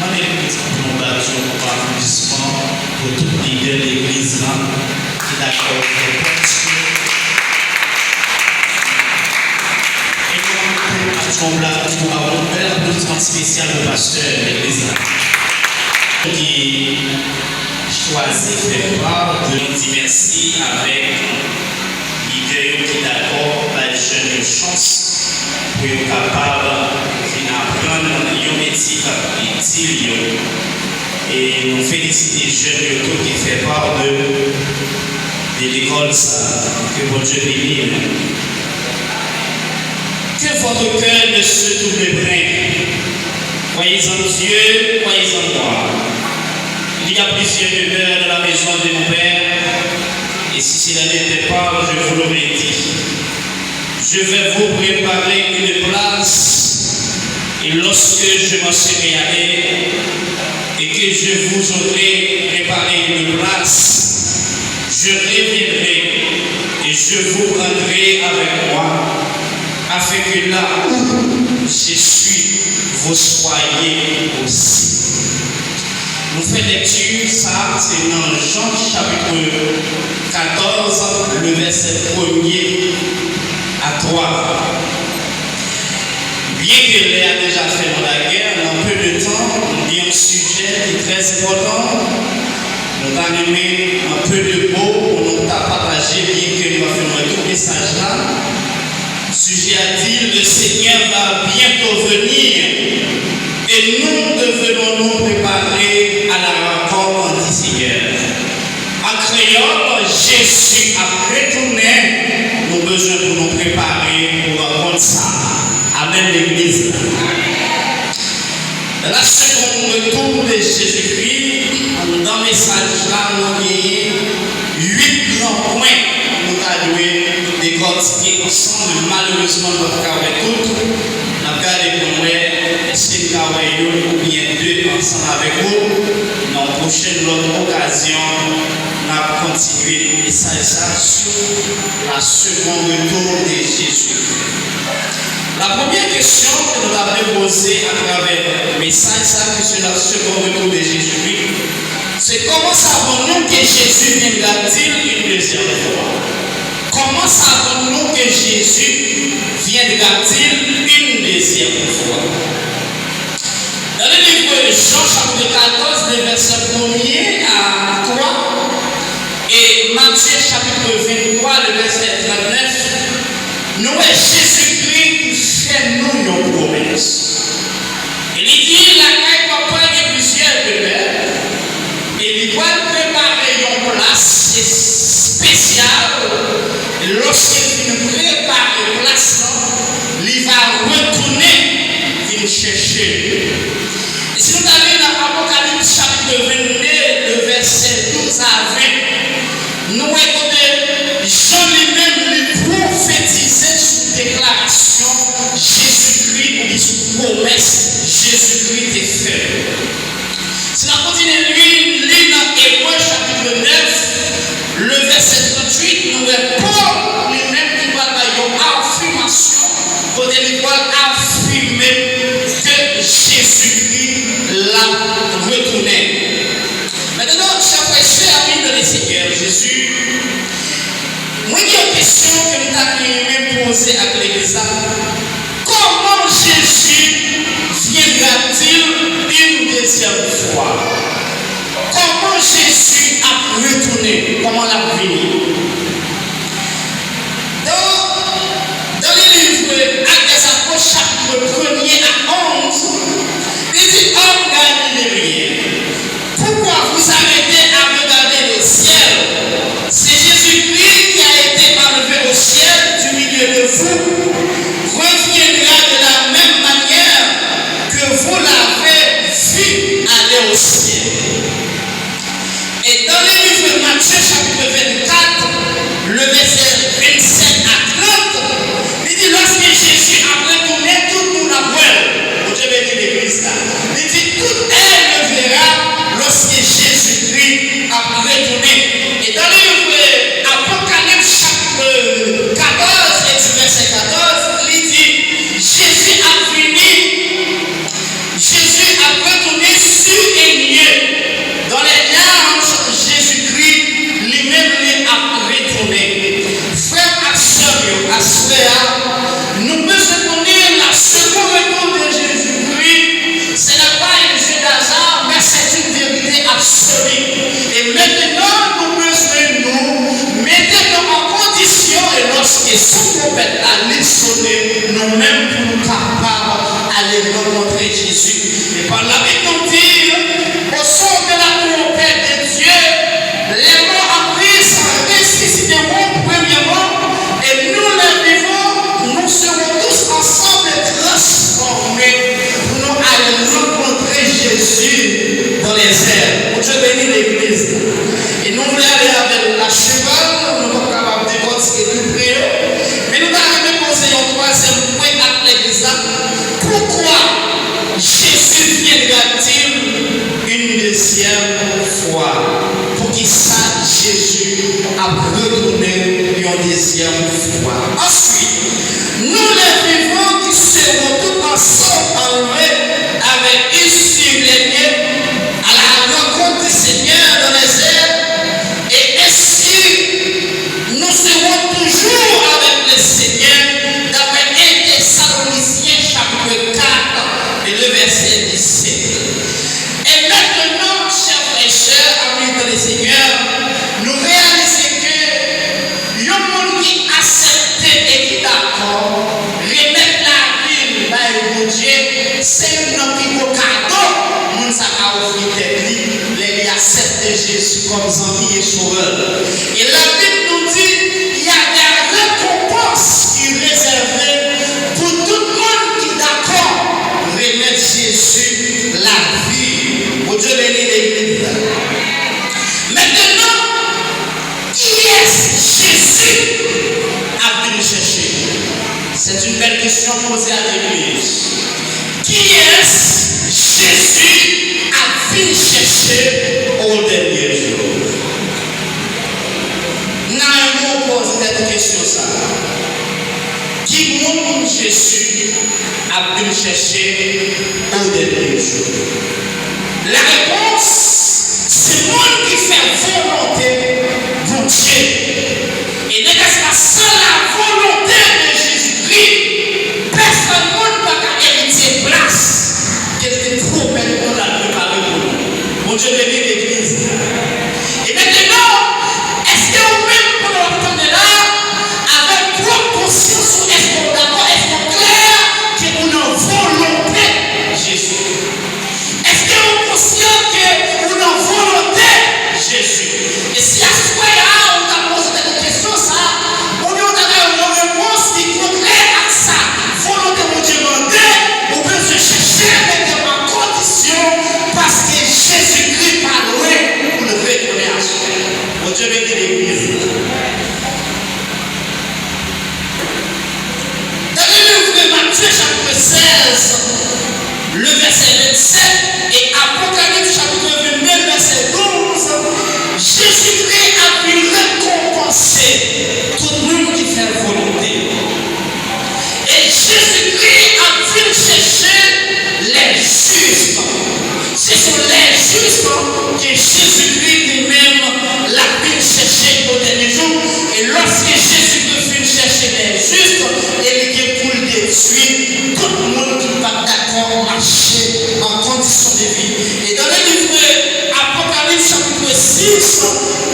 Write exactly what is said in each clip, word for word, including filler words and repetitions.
Ann eglise pou nou bat yon konba apwodisman pou tout lidè legliz la ki dakò fè pati. E nou ann bat yon bla-, yon bèl apwodisman espesyal pou pastè legliz la ki chwazi fè pa de, nou di mèsi avèk lidè yo ki dakò bay jèn yo chans pou yo kapab vin aprann yon metye k ap itil yo. E nou felisite jèn yo tou ki fè pa de, de lekòl sa a. Ke Bondye beni nou. Que votre cœur ne se trouble point. Croyez en Dieu, croyez en moi. Il y a plusieurs demeures dans la maison de mon Père, et si cela n'était pas, je vous l'aurais dit. Je vais vous préparer une place, et lorsque je m'en serai allé, et que je vous aurai préparé une place, je reviendrai et je vous prendrai avec moi, afin que là où je suis, vous soyez aussi. Nou fè lekti sa a, se nan Jan chapit katòz, le vèsè premye a twa. Byenke lè a deja fè nou lagè, nan pe de tan, nou gen yon sijè ki trè enpòtan. Nou ta renmen, an pe de mo, pou nou ta pataje, byenke nou pa fin wè tout mesaj la. Sijè a di, Le Seigneur va bientôt venir et nous devons nous préparer à la rencontre du Seigneur. An kreyòl, Jezi ap retounen, nou bezwen pou nou prepare pou rankont sa a. Amèn, legliz la. La seconde retour de Jésus-Christ, anndan mesaj la, nou genyen uit gran pwen nou ta dwe dekòtike ansanm, men malerezman, nou p ap ka wè tout. N ap gade pou n wè èske n ka wè youn oubyen de ansanm avèk ou. Nan pwochèn lòt okazyon, n ap kontinye mesaj sa a sou la seconde retour de Jésus. La premyè kesyon ke nou ta vle poze atravè mesaj sa ki se la seconde retour de Jésus-Christ, se comment savons-nous que Jésus viendra-t-il une deuxième fois? Comment savons-nous que Jésus viendra-t-il une deuxième fois? Dans le livre de Jean, chapitre quatorze, les versets premier à trois, et Matthieu, chapitre vingt-trois, le verset trente-neuf, nou wè Jezikri ki fè nou yon pwomès. E li di, lakay Papa gen plizyè demè, e li pral prepare yon plas espesyal. Lòske l fin prepare plas lan, li va retounen vin chèche nou. E si nou ta li nan Apokalips chapit vennde, de vèsè douz a ven, nou wè kote Jan li menm li pwofetize sou deklarasyon Jezikri oubyen sou pwomès Jezikri te fè. Si n ap kontinye li, li nan Ebre chapit nèf, le vèsè tranntuit, nou wè Pòl li menm ki pral bay yon afimasyon kote li pral afime ke Jezikri l ap retounen. Maintenant, chers frères et sœurs, amis dans le Seigneur Jésus, mwen gen yon kesyon ke m ta renmen poze ak legliz la. Comment Jésus viendra-t-il une deuxième fois? Kòman Jezi ap retounen? Kòman l ap vini? Dans, dans le livre Actes des Apôtres, chapitre premier à onze, li di, Hommes galiléens, pourquoi vous arrêtez à regarder le ciel? C'est Jésus-Christ qui a été enlevé au ciel du milieu de vous, reviendra de la même manière que vous l'avez vu aller au ciel. Et dans le livre de Matthieu, chapitre vingt-quatre, le verset vingt-sept à trente, li di, lòske Jezi ap retounen, tout moun ap wè l. Bondye beni legliz la. Li di, tout èy le verra lorsque Jésus-Christ ap retounen. E dans le livre Apocalypse, chapitre quatorze et du verset quatorze, li di, Jezi ap vini, Jezi ap retounen Jésus. Et par la Bible nous dit, au son de la trompette de Dieu, les morts en Christ ressusciteront premièrement, et nous les vivants, nous serons tous ensemble transformés pour nous aller rencontrer Jésus dans les airs. Bondye beni legliz. E nou vle ale avè l la cheval, nou p ap kapab dekòtike tout pre yo. Men nou ta renmen poze yon twazyèm pwen ak legliz la. Poukwa Jésus viendra-t-il une deuxième fois? Poukisa Jezi ap retounen yon dezyèm fwa? Answit, nous les vivants qui serons tous ensemble enlevés avec eux sur les nuées à la rencontre du Seigneur dans les airs, et ainsi nous serons toujours avec le Seigneur, d'après un Thessaloniciens chapitre quatre et le verset dix-sept. Et maintenant, chers frères et sœurs, amis dans le Seigneur, nou reyalize ke yon moun ki aksepte e ki dakò remèt lavi l bay Bondye, se youn nan pi gwo kado moun sa ka ofri tèt li lè li aksepte Jezi kòm zanmi e sovè l. E Labib nou di, il y a des récompenses qui réservées pour tout moun ki dakò remèt Jezi lavi. Bondye beni legliz la. Maintenant, kiyès Jezi ap vin chèche? C'est une belle question posée à l'église. Kiyès Jezi ap vin chèche o dènye jou? Nan yon mo, poze tèt ou kesyon sa a. Ki moun Jezi ap vin chèche o dènye jou? La réponse, se moun ki fè volonte Bondye. E nègès pa san la volonte de Jezikri, pèsonn moun pa ka eritye plas ke l te pwomèt nou l ap prepare pou nou. Bondye beni legliz. E mentnan, èske ou menm, pandan w ap tande la, avèk pwòp konsyans ou, èske w dakò, èske w klè ke ou nan volonte Jezi? Èske ou konsyan ke ou nan volonte Jezi? E si aswè a ou ta poze tèt ou kesyon sa a, oubyen ou ta bay yon repons ki kontrè ak sa volonte Bondye mande, ou bezwen chèche mete l an kondisyon, paske Jezikri pa lwen pou l retounen aswè. Bondye beni legliz. Dans le livre de Matthieu chapitre seize, le verset vingt-sept, et Apocalypse chapitre vingt-deux, verset douze, Jezikri ap vin rekonpanse tout moun ki fè volonte. E Jezikri ap vin chèche les justes. Ce sont les justes que Jésus-Christ li menm l ap vin chèche o dènye jou. E lòske Jezikri fin chèche les justes, e li gen pou l detwi tout moun ki pa t dakò mache an kondisyon de vi. Et dans le livre Apocalypse chapitre six,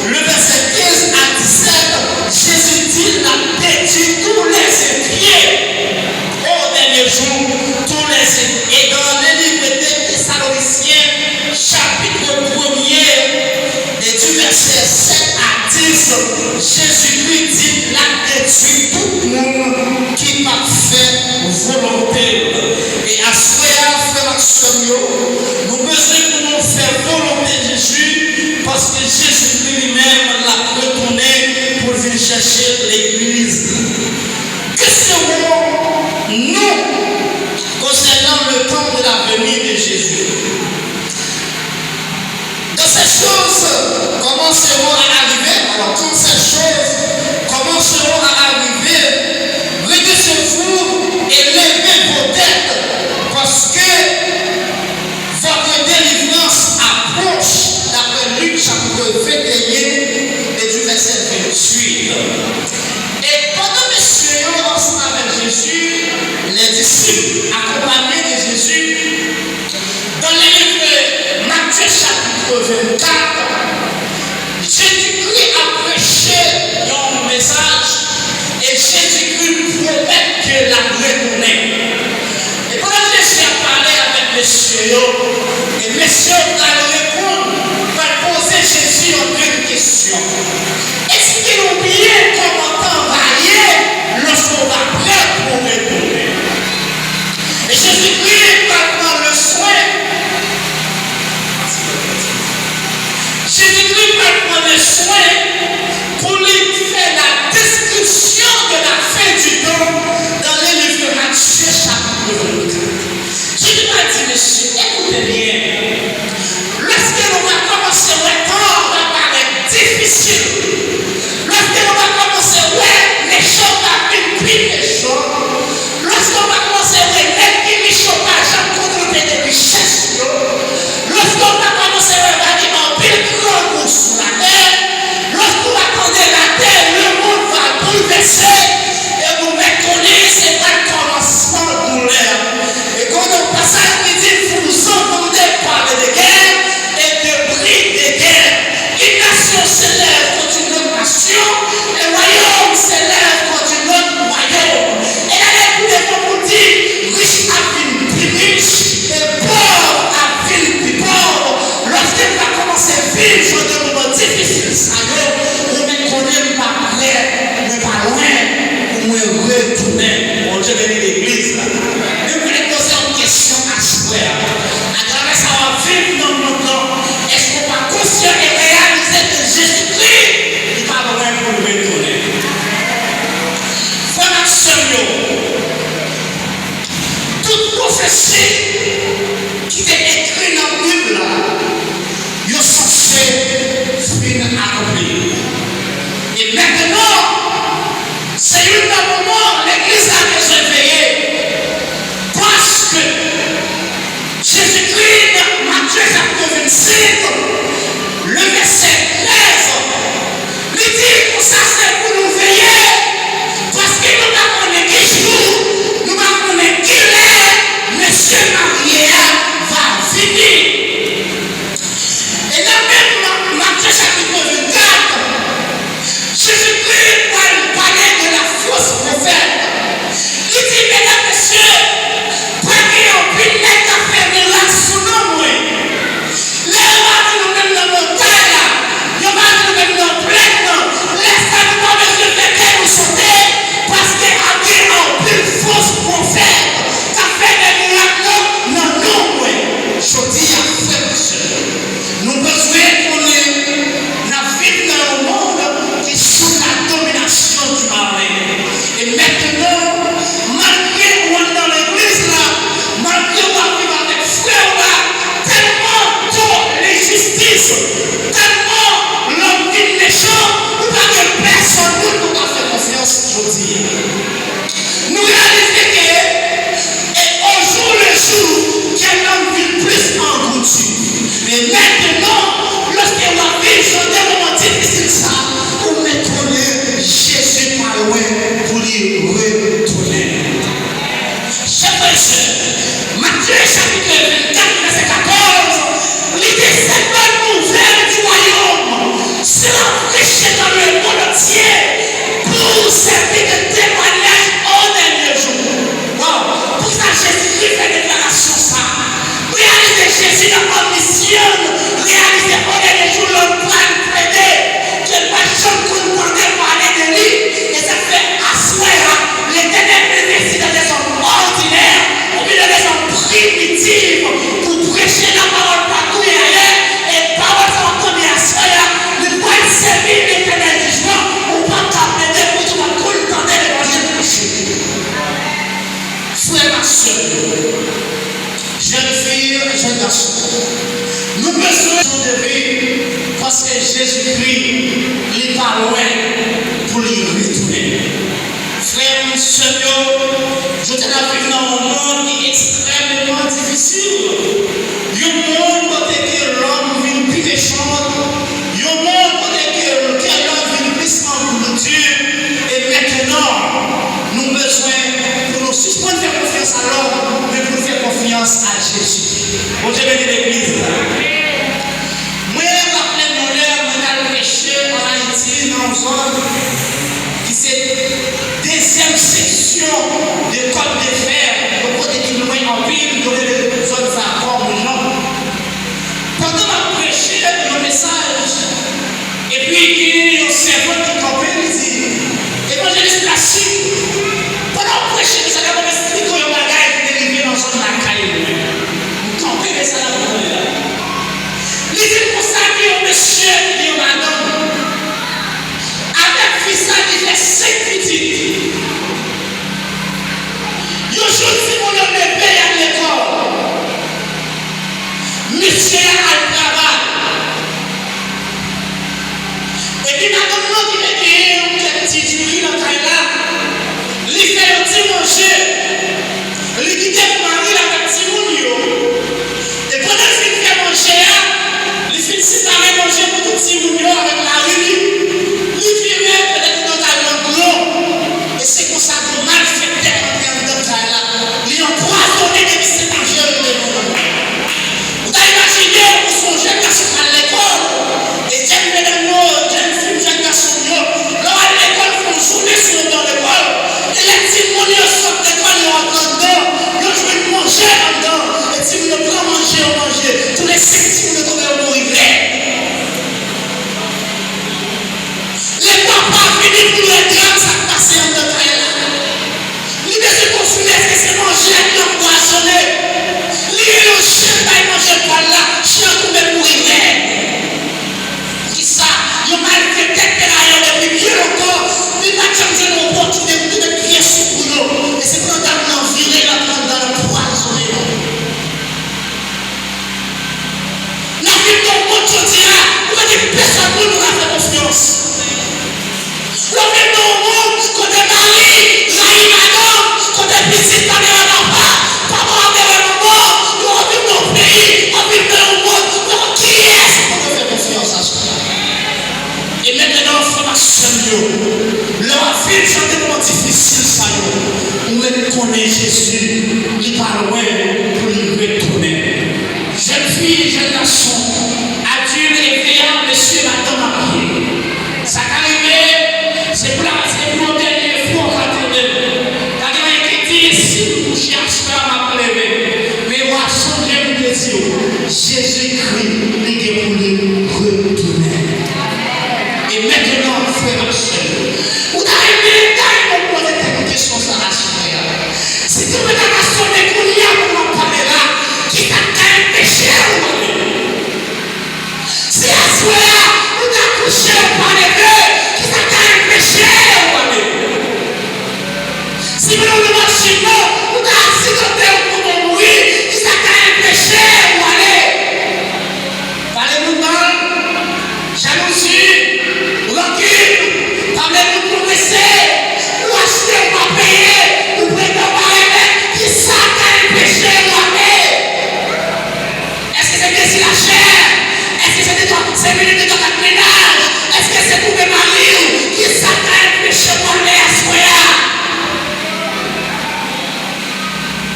le verset quinze à dix-sept, Jésus dit, l ap detwi tous les impies. O dènye jou, tous les, et dans le livre de Thessaloniciens, chapitre premier, et du verset sept à dix, Jezikri di l ap detwi tout moun ki p ap fè volonte l. E aswè a, frè m ak sè m yo, nou bezwen pou nou fè volonte Jezi, paske Jezikri li menm l ap retounen pou l vin chèche legliz li. Que serons-nous concernant le temps de la venue de Jésus? Quand ces choses commenceront à arriver, alors quand ces choses commenceront à arriver, redressez-vous et levez vos têtes, parce que Èske nou bliye kòman tan va ye lòske w va prè pou w retounen? E Jezikri pral pran le swen. Jezikri pral pran le swen pou li fè la description de la fin du temps dans le livre de Matthieu, chapitre vingt-quatre. Jezi pral di, mesye, ekoute byen. Lòske nou va kòmanse wè tan an va parèt difisil, lòske nou va kòmanse wè mechan va vin pi mechan, lòske nou va kòmanse wè nèg ki riche yo pa janm kontante de richès yo, lòske nou va kòmanse wè va gen anpil grangou sou latè, lòske nou va tande latè, lemonn va boulvèse, e nou mèt konnen se pral kòmansman doulè. E gon yon pasaj ki di, vous entendez parler de guerre et de bris de guerre. Une nation s'élève contre une autre nation, un royaume s'élève contre un autre royaume. E lè l pi devan pou di, rich ap vin pi rich, e pòv ap vin pi pòv. Lòske n va kòmanse viv jan de moman difisil sa yo, ou mèt konnen m pa prè, mwen pa lwen pou mwen retounen. Bondye beni legliz la. Men m vle poze yon kesyon aswè a. Atravè sa w ap viv nan mond lan, èske w pa konsyan e reyalize ke Jezikri, li pa lwen pou l retounen? Frè m ak sè m yo, tout pwofesi ki te ekri nan Bib la, yo sanse fin akonpli. E mentnan, se youn nan moman legliz la bezwen veye. Paske Jezikri, nan Matye chapit vennsenk, le vèsè trèz, li di konsa, se pou nou veye, paske nou pa konnen ki jou, nou pa konnen ki lè mesye marye a va vini. E nan menm Matye chapit vennkat, Jezikri pral pale de la fausse prophète. Li di, medam, mesye, pral gen anpil nèg k ap fè mirak sou non mwen. Lè yo va vin ou menm nan montay la, yo va vin ou menm nan plèn nan, lè sa nou pa bezwen fè kè nou sote, paske ap gen anpil fos pwofèt k ap fè de mirak nan, nan non mwen. Jodi a, frè m, sè m, nou bezwen konnen n ap viv nan yon mond ki sou la dominasyon di malen. E mentnan, malgre ou anndan legliz la, malgre w ap viv avèk frè w la, tèlman to lenjistis, tèlman lòm vin mechan, ou pa gen pèsonn moun pou w ka fè konfyans jodi a. Nou reyalize ke, e, au jour le jour, kè lòm vin plis angouti. Men mentnan, lòske w ap viv jan de moman difisil sa, ou mèt konnen Jezi pa lwen pou li retounen. Chè frè e sè, Matye chapit vennkat, vèsè katòz, li di se bòn nouvèl di wayòm. Sera prêchée dans le monde entier pour servir de témoignage au dernier jour. Waw! Poukisa Jezikri fè deklarasyon sa a? Reyalize Jezi nan omnisyan, reyalize o dènye jou lòm pral plede, ke l pa janm konn tande pale de li. E sa k fè aswè a, Letènèl envesti dans des hommes ordinaires, au milieu des hommes primitifs, pou preche lapawòl patou e ayè, e pawòl sa w ap tande aswè a, li pral sèvi Letènèl jijman, ou p ap ka plede pou di w pa t konn tande levanjil preche. Frè m ak sè m yo, jèn fi, jèn gason, nou bezwen chanje de vi, paske Jezikri, li pa lwen pou li retounen. Frè m, sè m yo, jodi a n ap viv nan yon mond ki ekstrèmeman difisil. Yon mond kote ke lòm vin pi mechan, yon mond kote ke kè lòm vin plis angouti. E mentnan, nou bezwen pou nou sispann fè konfyans a lòm, men pou nou fè konfyans a Jezi. Bondye beni legliz la. Mwen raple m yon lè mwen t al preche ann Ayiti, nan yon zòn ki se dezyèm seksyon de Kòt de Fè, yon kote ki lwen anpil, yo rele zòn Zakò, Moulinon. Pandan m ap preche yon mesaj, epi ki Mesye a al travay. Epi madanm nan ki te genyen yon kèk ti diri nan kay la, li fè yon ti manje. Li kite pou mari l avèk timoun yo. E pandan l fin fè manje a, li fin separe manje pou tout timoun yo avèk mari li. Li vire, petèt li nan kay nan dlo. E se konsa gon malfektè antre anndan kay la. Li anpwazonnen depi se manje l te ban. Ou ka imajine ou se yon jèn gason k al lekòl, e jèn medam yo, jèn fi m, jèn gason m yo, lè w al lekòl, fè yon jounen sou yon ban lekòl, e lè timoun yo sot lekòl, yo antre anndan, yo jwenn manje anndan, e timoun yo pran manje, yo manje, tou le senk timoun yo tonbe, yo mouri rèd. Lè papa vini pou l wè dram sa k pase anndan kay la, li bezwen konfime èske se manje a ki anpwazonnen. Li rele yon chen bay manje pwa l la, chen an tonbe mouri rèd. Poukisa? Yon malfektè k te la yo depi byen lontan, li pa t janm jwenn yon opòtinite pou li met pye sou kou yo. E se pandan dam nan vire, l antre anndan, l anpwazonnen yo. N ap viv nan yon mond jodi a, ou pa gen pèsòn moun ou ka fè konfyans. W ap viv nan yon mond kote mari rayi madanm, kote pitit pa gen wè papa, papa pa gen wè manman, w ap viv nan yon peyi, w ap viv nan yon mond, w pa konn kiyès ou konn fè konfyans aswè a. E mentnan, frè m ak sè m yo, lè w ap viv jan de moman difisil sa yo, ou mèt konnen Jezi, li pa lwen pou li retounen. Jèn fi, jèn gason, adilt e veyan, mesye, madanm, marye. Sa ka rive, se pou la, se pou yon dènye fwa w ka tande l. Pa gen anyen ki di, si m kouche aswè a, m ap leve. Men w a sonje m te di w, Jezikri, li gen pou li retounen. E mentnan, frè m ak sè m, ou ta renmen, ta renmen w poze tèt ou kesyon sa a aswè a. Si tou mwen ta ka sonnen kounye a pou m ap pale la, ki sa k ka enpeche w ale? Si aswè a, ou ta kouche, ou pa leve, ki sa k ka enpeche w ale? Si menm nan machin nan, ou ta aksidante, ou tonbe, ou mouri, ki sa k ka enpeche w ale? Pale moun mal, jalouzi, rankin, pa vle moun pwogrese, ou achte, ou pa peye, ou prete, ou pa remèt, ki sa k ka enpeche w ale? Èske se plezi lachè? Èske se de twa, se vini de twa kat mennaj? Èske se twouve mari w? Ki sa k ka enpeche w ale aswè a?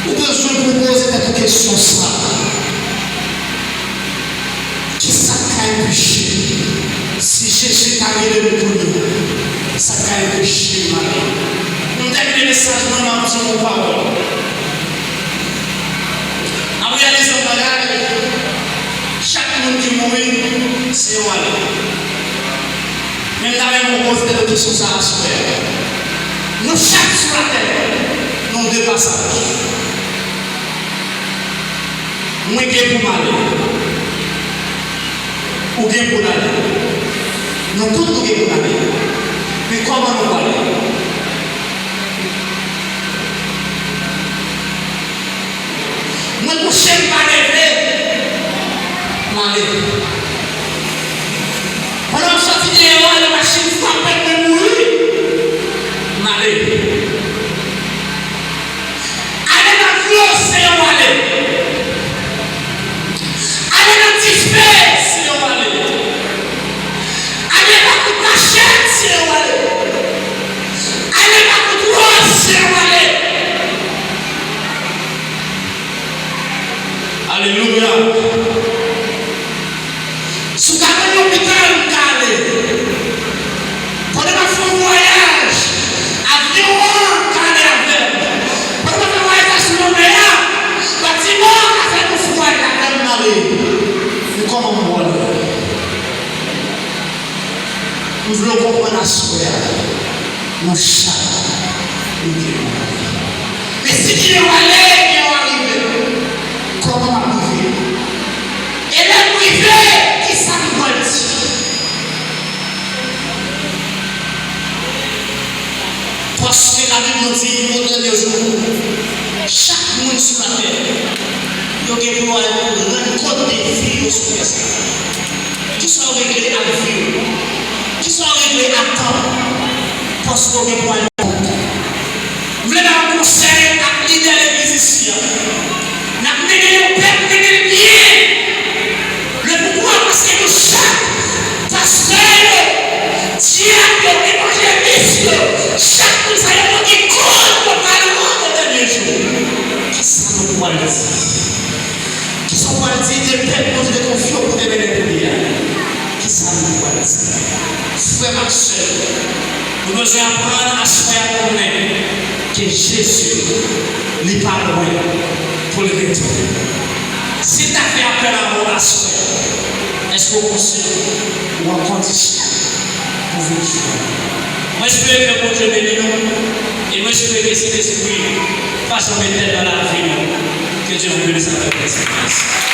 Ou bezwen pou poze tèt ou kesyon sa a. Ki sa k ka enpeche? Si Jezi ta rele m kounye a, sa k ka enpeche m ale? Pou m tèmine mesaj mwen, m ap di yon pawòl. N ap reyalize yon bagay, chak moun ki mouri, se yon ale. Men m ta renmen w poze tèt ou kesyon sa a aswè a. Nou chak sou latè, nou de pasaj. Mwen gen pou m ale. Ou gen pou l ale. Nou tout nou gen pou n ale. Men kòman nou prale? Mwen kouche, m pa leve, m ale. Pandan m soti deyò a, yon machin frape m, mwen mouri, m ale. Ale nan dlo, se yon ale. Ale nan dife, se yon ale. Ale pa kout machèt, se yon ale. Ale pa kout wòch, se yon ale. Alelouya. Si w ta nan lopital, m ka ale. Pandan m ap fè yon vwayaj, avyon an ka ale avè m. Pandan m ap fè vwayaj la sou lanmè a, batiman an ka fè yon vwayaj avè m, m ale. Men kòman m prale? M vle w konprann aswè a, nou chak, nou gen yon ale. Men si gen yon ale, gen yon arive. Kòman m ap rive? E lè m rive, ki sa m pral di? Paske Labib nou di, au dernier jour, chak moun sou latè, yo gen pou yo al rann kont de vi Kisa w regle ak vi w? Kisa w regle ak tan w? Paske w gen pou al nan kont. M vle ba w konsèy ak lidè legliz isi a. N ap mennen yon pèp, mennen l byen. Lè pou pran, paske nou chak, pastè yo, dyak yo, evanjelis yo, chak moun sa yo, yo gen kòd pou pale nan dènye jou. Kisa nou pral di? Kisa w pral di de pèp Bondye te konfye w pou te mennen peyi a? Kisa nou pral di? Frè m ak sè m, nou bezwen aprann aswè a konnen ke Jezi, li pa lwen pou l retounen. Si l ta fè apèl avè w aswè a, èske w konsyan ou an kondisyon pou vin jwenn li? Mwen espere ke Bondye beni nou, e mwen espere ke Sentespri pa janm etèn nan lavi nou. Que Dieu vous bénisse à la présence.